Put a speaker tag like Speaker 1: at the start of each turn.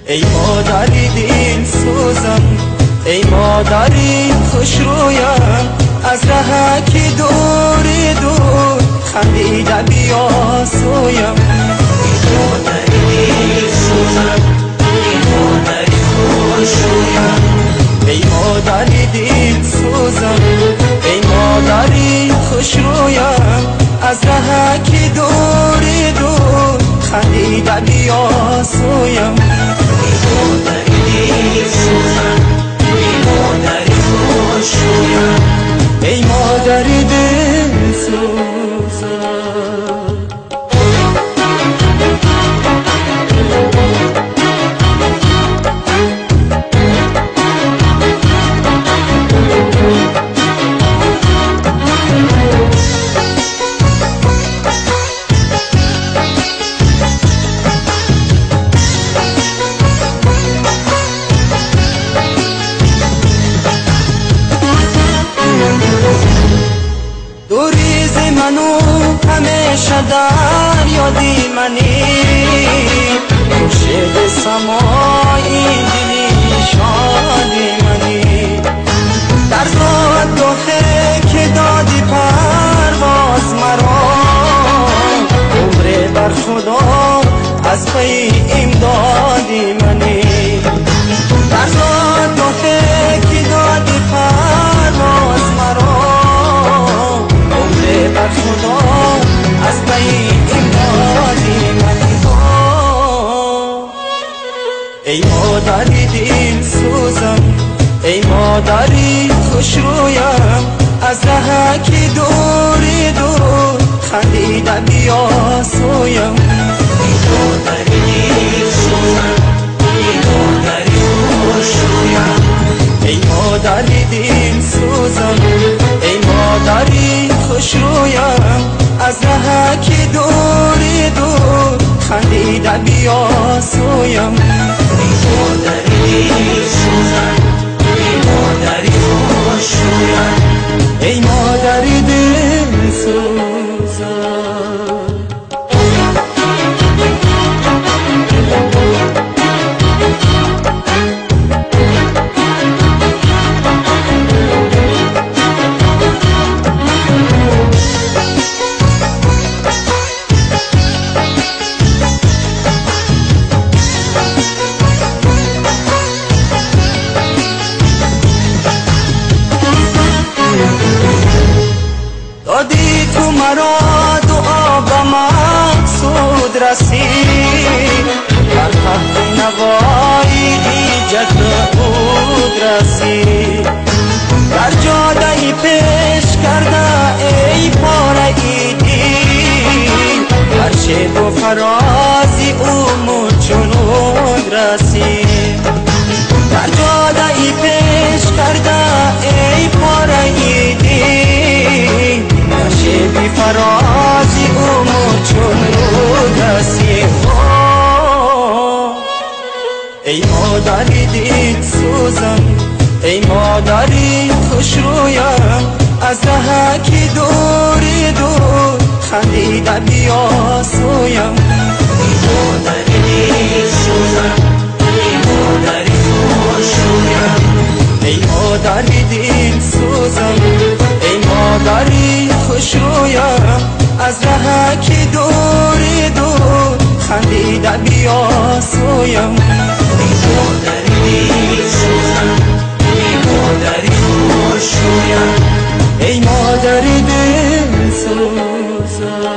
Speaker 1: ای مادری دل سوزم، ای مادری خوشرویم، از ره که دوری دور خندیده بیا سویم.
Speaker 2: ای مادری دل سوزم، ای مادری خوشرویم،
Speaker 1: ای مادری دل سوزم، ای مادری خوشرویم، از ره که دوری دور خندیده بیا سویم.
Speaker 2: ای مادری دل سوزم، ای مادری خوشرویم،
Speaker 1: ای مادری دل سوزم. همیشه در یادی منی، خورشید سمایی دلی شادی منی، در زادگاه که دادی پرواز مرا، عمر بر خدا از پی امدادی منی، در زادگاه که دادی پرواز مرا، عمر بر خدا از پی امدادی منی. ای مادری دل سوزم، ای مادری خوشرویم، از ره که دوری دور خندیده بیا سویم.
Speaker 2: ای مادری دل سوزم، ای مادری خوشرویم،
Speaker 1: ای مادری دل سوزم، ای مادری خوشرویم، از ره که دوری دور خندیده بیا سویم.
Speaker 2: ای مادری دل سوزم، ای مادری خوشرویم،
Speaker 1: ای مادری دل سوزم. دادی تو مرا دعا به مقصود رسید، بر تخت نوایی ایجاد بود رسید، در جاده پیش کرده ای پاره ای دل، بر شیب و فرازی امور جنود رسید، در جاده پیش کرده ای پاره ای دل، شبی فرازی امور چون رود رسید. ای مادری دل سوزم، ای مادری خوشرویم، از ره که دوری دور خندیده بیا سویم.
Speaker 2: ای مادری دل سوزم، ای مادری خوشرویم،
Speaker 1: ای مادری دل سوزم، ای مادری خوشرویم، از ره که دوری دور خندیده بیا سویم.
Speaker 2: ای مادری دل سوزم، ای مادری خوشرویم،
Speaker 1: ای مادری دل سوزم.